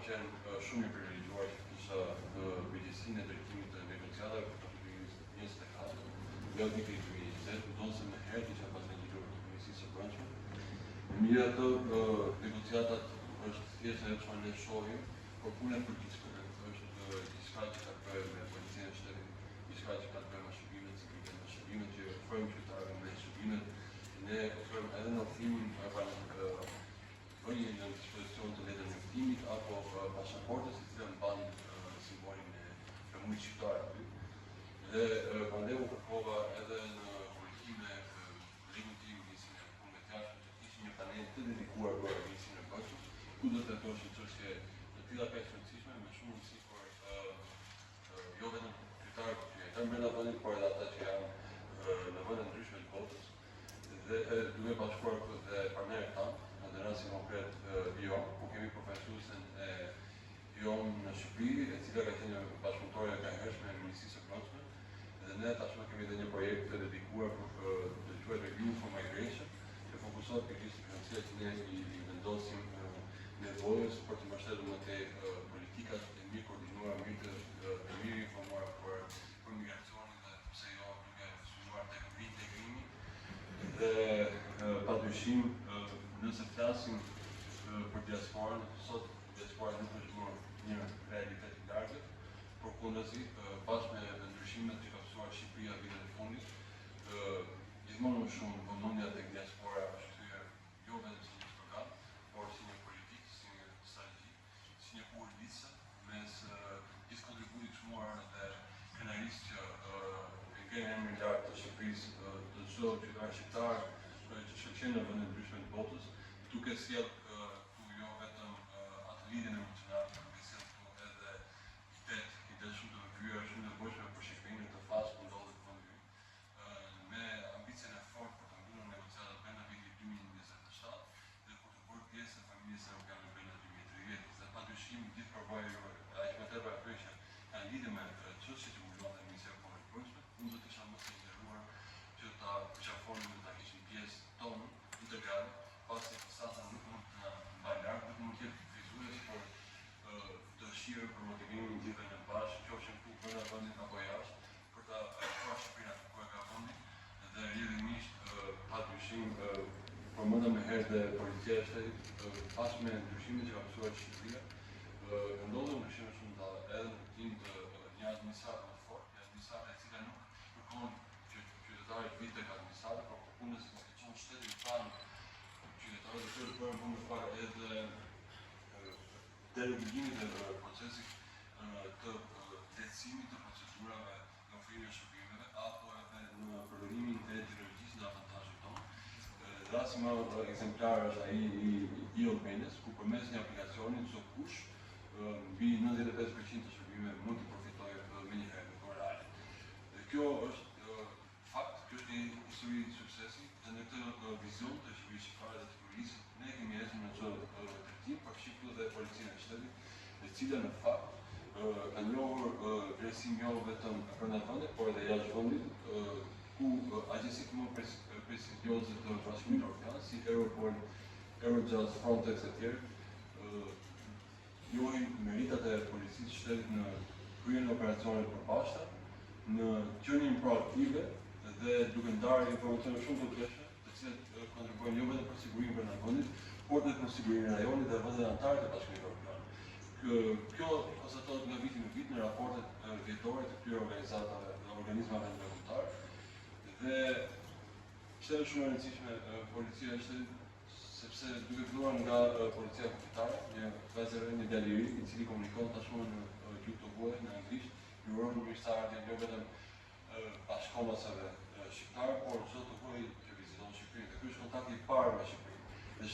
qenë shumë i privilegjuar që kisha përgjegjësinë e drejtimit të negociatave për kapitullin 24 nga viti 2020, ndonëse më herët isha bashkangjitur Ministrisë së Brendshme. Megjithatë, negociatat është thjesht ajo çfarë ne shohim, por puna e përditshme është diçka që ka të bëjë me policinë e shtetit, diçka që ka të bëjë me shërbimet civile, me shërbimet që ofrojmë qytetarëve, me shërbimet që ne ofrojmë edhe në ofrimin vënien në dispozicion të letërnjoftimit apo pasaportës e cila mban simbolin e flamurit shqiptar aty. Dhe prandaj u kërkova edhe në komunikim me kolegun tim, ministrin e Punëve të Jashtme, që të kishim një panel të dedikuar për Ministrinë e Brendshme, ku do të trajtoheshin çështje të tilla kaq të rëndësishme me shumë rëndësi për jo vetëm qytetarët që jetojnë brenda vendit, por edhe ata që janë në vende ndryshme të botës dhe duke bashkuar këtu dhe partnerët tanë, në rastin konkret IOM, ku kemi përfaqësuesen e IOM në Shqipëri, e cila ka qenë një bashkëpunëtore e kahershme e Ministrisë së Brendshme, dhe ne tashmë kemi edhe një projekt të dedikuar për të quajtur EU for Migration, që fokusohet pikërisht në rëndësia që ne i, i vendosim nevojës për të mbështetur më tej politikat e mirë koordinuara, mirë të, të mirë informuara për për migracionin dhe pse jo duke synuar tek reintegrimi dhe padyshim nëse flasim për diasporën, sot diaspora nuk është më një realitet i largët, përkundrazi bashkë me ndryshimet që ka pësuar Shqipëria vitet e fundit, gjithmonë më shumë vëmendja tek diaspora është kthyer jo vetëm si një slogan, por si një politikë, si një strategji, si një urë lidhëse mes gjithë kontributit çmuar dhe krenarisë që e ngre emrin lart të Shqipërisë, të çdo qytetar shqiptar që shkëlqen në vende ndryshme të botës, duke sjellë këtu jo vetëm atë lidhjen emocionale, por duke sjellë këtu edhe idetë, ide shumë të vyera, shumë të nevojshme për Shqipërinë në këtë fazë ku ndodhet vendi ynë, me ambicien e fortë për të mbyllur negociatat brenda vitit 2027 dhe për të bërë pjesë e familjes europiane brenda 2030. Dhe padyshim gjithë përvoja juaj, aq më tepër atyre që kanë lidhje me çështjet që mbulon dhe Ministria e Punëve të Brendshme, unë do të isha më se i nderuar që ta përqafonim dhe ta kishim pjesë tonë integrale, pasi distanca nuk mund të na mbajë larg, nuk mund të jetë kufizues për dëshirën për motivimin gjithëve ne bashkë, qofshim këtu brenda vendit apo jashtë, për ta çuar Shqipërinë aty ku e ka vendin dhe rrjedhimisht padyshim përmenda më herët dhe policia e shtetit bashkë me ndryshimet që ka pësuar Shqipëria, ka ndodhur ndryshime shumë të mëdha edhe në kuptim të një administratë më të fortë, një administratë e cila nuk kërkon që qytetari të vijë tek administrata, por përkundrazi e çon shtetin pranë qytetarit dhe kjo është bërë në fund të fare edhe deregulimit të procesit të lehtësimit të procedurave në ofrimin e shërbimeve apo edhe në përdorimin e teknologjisë në avantazhin tonë. Rasti më ekzemplar është ai i e-Albanias, ku përmes një aplikacioni çdo kush mbi 95% të shërbimeve mund të përfitojë menjëherë në kohë reale. Dhe kjo është fakt, kjo është një histori suksesi dhe në këtë vizion të qeverisë shqiptare dhe të kryeministrit ne kemi ecur në çdo drejtim, përfshirë këtu dhe policinë e shtetit, e cila në fakt ka njohur vlerësim jo vetëm brenda vendit, por edhe jashtë vendit, ku agjencitë më prestigjioze të Bashkimit Evropian, si Europol, Eurojust, Frontex e tjerë, njohin meritat e policisë së shtetit në kryerjen e operacioneve të përbashkëta, në qenien proaktive dhe duke ndarë informacione shumë të vlefshme, të cilat kontribuojnë jo vetëm për sigurinë brenda vendit, por edhe për sigurinë e rajonit dhe vendeve anëtare të Bashkimit Evropian. Kjo konstatohet nga viti në vit në raportet vjetore të këtyre organizatave dhe organizmave ndërkombëtar. Dhe pse është shumë e rëndësishme policia e shtetit sepse duke filluar nga policia kufitare, një vajzë e re, një djalë i ri, i cili komunikon tashmë në gjuhë të huaj, në anglisht, ju uron mirëseardhjen jo vetëm bashkëkombasve shqiptar, por çdo të huaj që viziton Shqipërinë. Dhe ky është kontakti i parë me Shqipërinë.